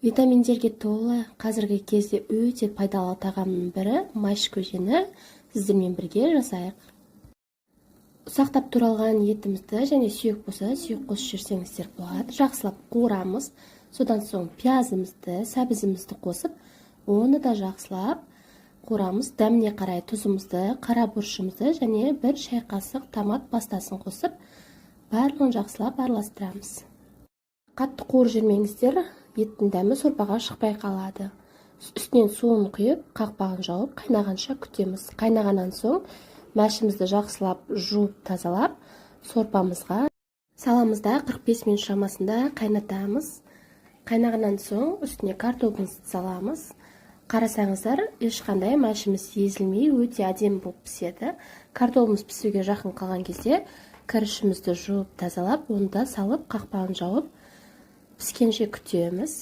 Витаминдерге толы, қазіргі кезде өте пайдалы тағамның бірі мәш көжені сіздермен бірге жасайық. Ұсақтап туралған етімізді және сүйек болса, сүйек қосып жіберсеңіздер болады, жақсылап қуырамыз. Содан соң пиязымызды, сәбізімізді қосып, оны да жақсылап қуырамыз. Дәміне қарай тұзымызды, қара бұрышымызды және 1 шай қасық томат пастасын қосып, барлығын жақсылап араластырамыз. Қатты қуырып жібермеңіздер, еттің дәмі сорпаға шықпай қалады. Үстінен суын құйып, қақпағын жауып, қайнағанша күтеміз. Қайнағаннан соң мәшімізді жақсылап жуып, тазалап, сорпамызға саламыз да, 45 минут шамасында қайнатамыз. Қайнағаннан соң үстіне картобымызды саламыз. Қарасаңыздар, ешқандай мәшіміз езілмей, өте әдемі болып піседі. Картобымыз пісуге жақын қалған кезде күрішімізді жуып, тазалап, оны да салып, қақпағын жауып, піскенше күтеміз.